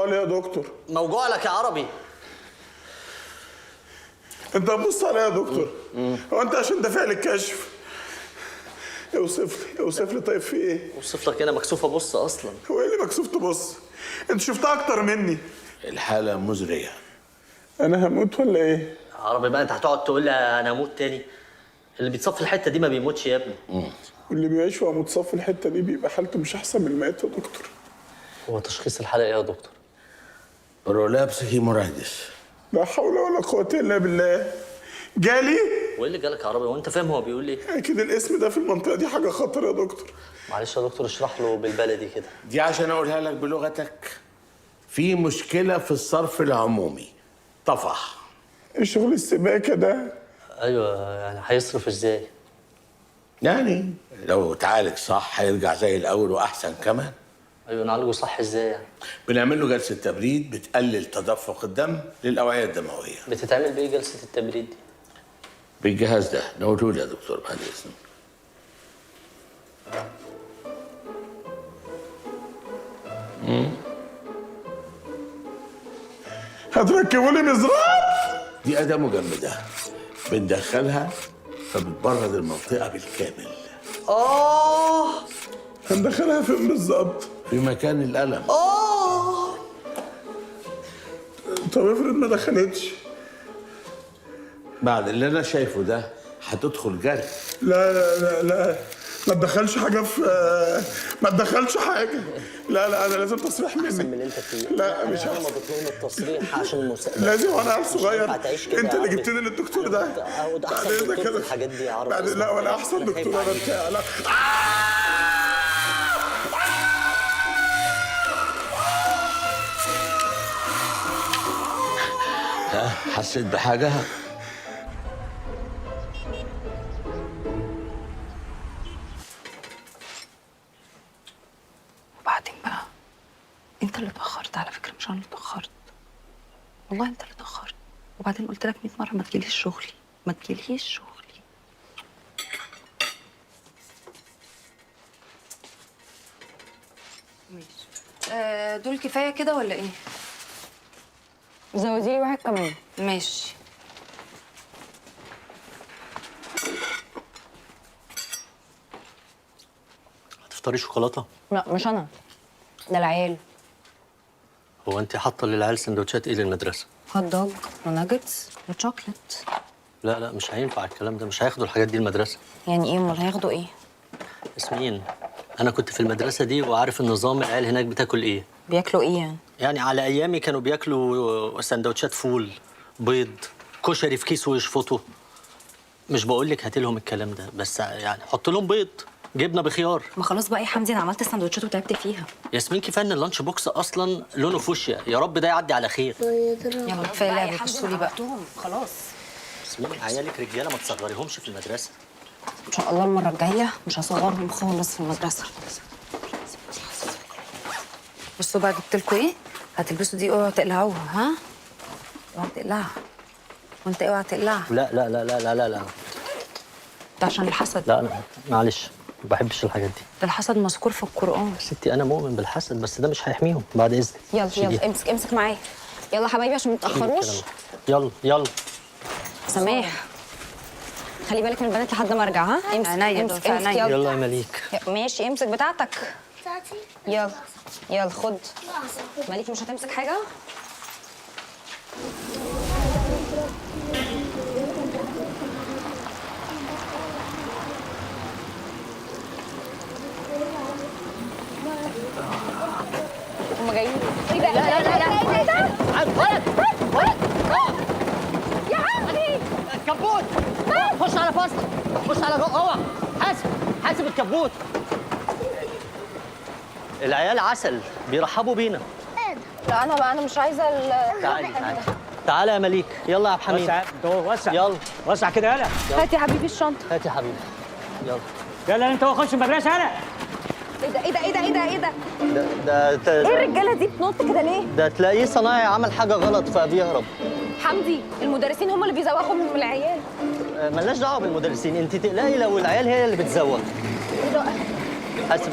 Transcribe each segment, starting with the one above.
عليه يا دكتور؟ موجوع لك يا عربي. انت هتبص عليا يا دكتور؟ هو انت عشان دافع لي الكشف؟ اوصف لي، اوصف لي. طيب في ايه؟ اوصف لك انا مكسوف ابص اصلا. هو ايه اللي مكسوف تبص؟ انت شفتها اكتر مني. الحالة مزرية. انا هموت ولا ايه؟ عربي بقى انت هتقعد تقول لي انا هموت تاني؟ اللي بيتصف الحتة دي ما بيموتش يا ابني. واللي بيعيش وهو متصف الحتة دي بيبقى حالته مش احسن من الميت يا دكتور. هو تشخيص الحالة ايه يا دكتور؟ prolapse hemorrhoids. لا حول ولا قوة الا بالله. جالي؟ وايه اللي جالك يا عربي؟ وانت فاهم هو بيقول ايه؟ اكيد الاسم ده في المنطقة دي حاجة خطر يا دكتور. معلش يا دكتور اشرح له بالبلدي كده. دي عشان اقولها لك بلغتك، في مشكلة في الصرف العمومي، طفح. ايه شغل السباكه ده؟ ايوه يعني هيصرف ازاي؟ يعني لو اتعالج صح هيرجع زي الاول واحسن كمان. ايوه نعالجه صح ازاي يعني؟ بنعمل له جلسه تبريد بتقلل تدفق الدم للاوعيه الدموية. بتتعمل بايه جلسه التبريد دي؟ بالجهاز ده. نقوله لي يا دكتور بعد اذنك. هتركبوا لي مزراب؟ دي أداة مجمدة بندخلها فبتبرد المنطقة بالكامل. هندخلها فين بالظبط؟ في مكان الألم. طب افرض ما دخلتش؟ بعد اللي أنا شايفه ده هتدخل جري. لا لا لا لا، ما تدخلش حاجة في، ما تدخلش حاجة. لا لا، أنا لازم تصريح مني. احسن من اللي انت فيه. لا مش انا احسن. مضيت لهم التصريح عشان المستقبل. لازم، وانا عيل صغير. ينفع تعيش كده انت يا اللي عربي. جبتني للدكتور ده. أنا ده بعد احسن اذنك دكتور في أنا- الحاجات دي يا عربي. بعد لا ولا احسن أنا خايف دكتور ولا عليك. بتاع. لا ها، حسيت بحاجة؟ وبعدين بقى انت اللي اتأخرت على فكرة، مش انا اللي اتأخرت. والله انت اللي اتأخرت. وبعدين قلت لك 100 مرة ما تجيليش شغلي، ما تجيليش شغلي. ماشي. دول كفاية كده ولا ايه؟ زودي لي واحد كمان. ماشي. هتفطري شوكولاتة؟ لا مش انا، ده العيال. هو انت حاطه للعيال سندوتشات ايه للمدرسة؟ hot dog و nuggets و chocolate. لا لا مش هينفع الكلام ده، مش هياخدوا الحاجات دي المدرسة. يعني ايه امال هياخدوا ايه؟ ياسمين انا كنت في المدرسة دي وعارف النظام، العيال هناك بتاكل ايه. بياكلوا ايه يعني؟ يعني على ايامي كانوا بياكلوا سندوتشات فول، بيض، كشري في كيس ويشفطوا. مش بقول لك هاتي لهم الكلام ده، بس يعني حط لهم بيض، جبنه بخيار. ما خلاص بقى يا حمدي، انا عملت السندوتشات وتعبت فيها. ياسمين كفاية ان ال lunch box اصلا لونه فوشيا، يا رب ده يعدي على خير. يلا كفاية لعب، بصوا لي بقى. خلاص ياسمين عيالك رجاله، ما تصغريهمش في المدرسة. ان شاء الله المرة الجاية مش هصغرهم خالص في المدرسة. بصوا بقى جبت لكم ايه؟ هتلبسوا دي، اوعوا تقلعوها. ها؟ اوعوا تقلعها. وانت اوعى تقلعها. لا لا لا لا لا لا لا ده عشان الحسد. لا، أنا معلش ما بحبش الحاجات دي. ده الحسد مذكور في القرآن. ستي انا مؤمن بالحسد، بس ده مش هيحميهم. بعد اذنك. يلا شيليها. يلا امسك امسك معايا. يلا حبايبي عشان ما تتاخروش. شيلي الكلام ده. يلا يلا. سماح خلي بالك من البنات لحد ما ارجع. ها امسك عينيا دول امسك في امسك عينيا. يلا. يلا يا مليك. ماشي امسك بتاعتك. يلا يلا خد. مليك مش هتمسك حاجة؟ هما جايين. ايه ده؟ لا لا لا لا. ولد ولد يا عمي الكبوت. خش على فصل، خش على جوه، اوعى. حاسب حاسب الكبوت. العيال عسل بيرحبوا بينا. لا انا بقى انا مش عايزه تعالي تعالي تعالى يا مليك. يلا يا عبد الحميد. وسع وسع. يلا وسع كده. يلا هات يا حبيبي الشنطة. هات يا حبيبي. يلا يلا انت خش المدرسة. يلا. ايه ده ايه ده ايه ده ايه ده ايه ده؟ ده ده ايه الرجالة دي بتنط كده ليه؟ ده تلاقيه صنايعي عمل حاجة غلط فبيهرب. حمدي المدرسين هم اللي بيزوغوا من العيال. ملناش دعوه بالمدرسين، انت تقلقي لو العيال هي اللي بتزوغ. ايه ده؟ حاسب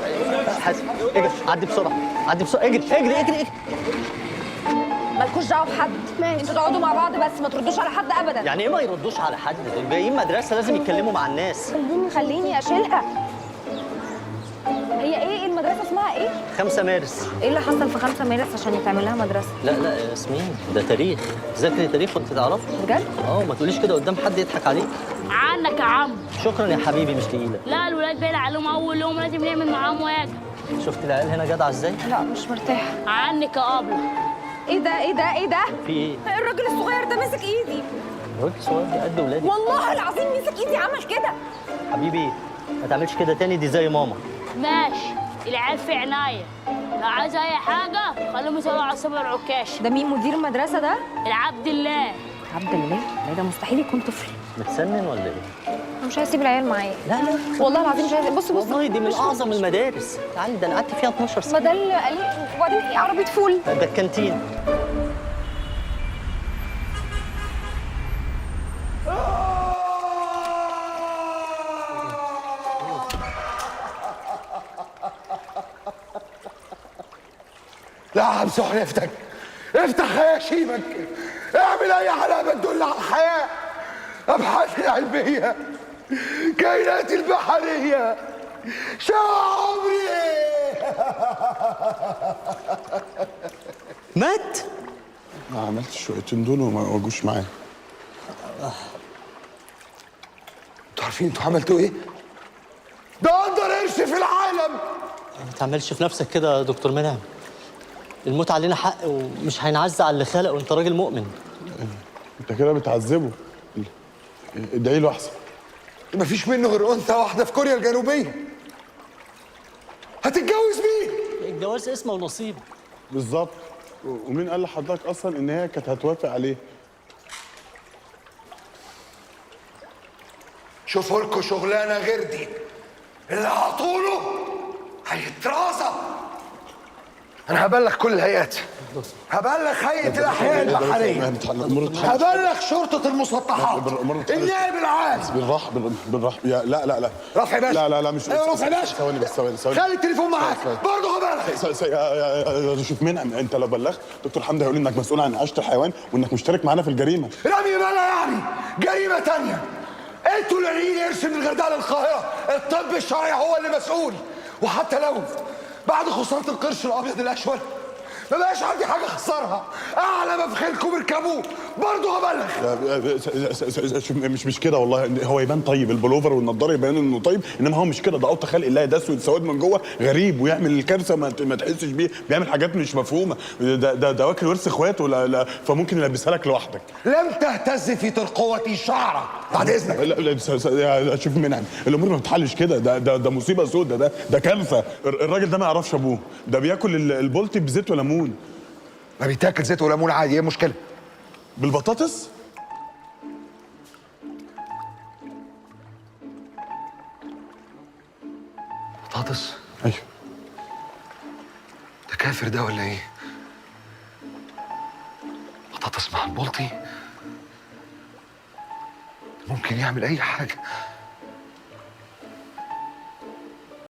حاسب، اجري عدي بسرعة، عدي بسرعة، اجري اجري اجري اجري. مالناش دعوه بحد. ماشي. انتوا تقعدوا مع بعض بس ما تردوش على حد ابدا. يعني ايه ما يردوش على حد؟ دول جايين مدرسه لازم يتكلموا مع الناس. خليني اشيلها. هي ايه المدرسة اسمها ايه؟ 5 مارس. ايه اللي حصل في 5 مارس عشان يتعمل لها مدرسه؟ لا لا يا ياسمين، ده تاريخ، ذاكري تاريخ وانت تعرفي. بجد؟ ما تقوليش كده قدام حد يضحك عليك. عنك يا عم. شكرا يا حبيبي، مش تقيلة. لا الولاد باين عليهم اول يوم لازم نعمل معاهم واجب. شفت العيال هنا جدعه ازاي؟ لا مش مرتاحة. عنك يا ابله. ايه ده ايه ده ايه ده؟ في ايه؟ الراجل الصغير ده مسك ايدي. الراجل الصغير ده قد ولادي. والله العظيم مسك ايدي عمل كده. حبيبي ما تعملش كده تاني، دي زي ماما. ماشي، العيال في عناية، لو عايز أي حاجة خليهم يسألوا على الصبر العكاش. ده مين مدير المدرسة ده؟ العبد الله. عبد الله؟ لا ده مستحيل يكون طفل. متسنن ولا إيه؟ أنا مش عايز أسيب العيال معايا. لا لا والله العظيم مش عايز. بص بص والله دي من أعظم المدارس. تعالي، ده أنا قعدت فيها 12 سنة. ما ده اللي قال. وبعدين إيه عربية فول؟ ده الكانتين. لا امسح نفتك، افتح خياشيمك، اعمل اي علامة تدل على الحياة. ابحاث العلمية، كائنات البحرية، شاع عمري. مات؟ ما عملتش شويتين دول وما وجوش معايا. انتوا عارفين انتوا عملتوا ايه؟ ده اندر قرش في العالم. ما تعملش في نفسك كده يا دكتور منعم، الموت علينا حق ومش هينعز على اللي خلق، وانت راجل مؤمن. انت كده بتعذبه، ادعي له احسن. مفيش منه غير انثى واحدة في كوريا الجنوبية. هتتجوز مين؟ الجواز اسمه ونصيب. بالظبط. ومين قال لحضرتك اصلا ان هي كانت هتوافق عليه؟ شوفوا لكم شغلانة غير دي، اللي هطوله هيترازب. أنا هبلغ كل الهيئات، هبلغ هيئة الأحياء البحرية، هبلغ شرطة المسطحات، النائب العام. بالراحة بالراحة. لا لا لا رفعي باشا. لا لا لا مش رفعي باشا. ثواني بس، ثواني ثواني. خلي التليفون معاك برضه هبلغ. شوف منعم، أنت لو بلغت دكتور حمدي هيقول إنك مسؤول عن إعاشة الحيوان وإنك مشترك معانا في الجريمة. رمي بلا يعني جريمة تانية. أنتوا اللي لاقيين قرش من الغردقة للقاهرة، الطب الشرعي هو اللي مسؤول. وحتى لو بعد خسارة القرش الأبيض الأشول ما بقاش عندي حاجة أخسرها، أعلى ما في خيلكم اركبوه، برضه هبلغ. مش كده والله، هو يبان طيب، البلوفر والنضارة يبان إنه طيب، إنما هو مش كده. ده أوطى خلق الله، ده أسود سواد من جوه، غريب ويعمل الكارثة ما تحسش بيه، بيعمل حاجات مش مفهومة. ده واكل ورث إخواته، لا فممكن يلبسها لك لوحدك. لم تهتز في ترقوتي شعرة بعد إذنك. لا لا شوف منعم، الأمور ما بتحلش كده. ده مصيبة سودة، ده كارثة. الراجل ده ما يعرفش أبوه، ده بياكل البولتي بزيت وليمون. ما بيتاكل زيت وليمون عادي، ايه المشكلة؟ بالبطاطس؟ بطاطس؟ ايوه. ده كافر ده ولا ايه؟ بطاطس مع البلطي؟ ممكن يعمل اي حاجة.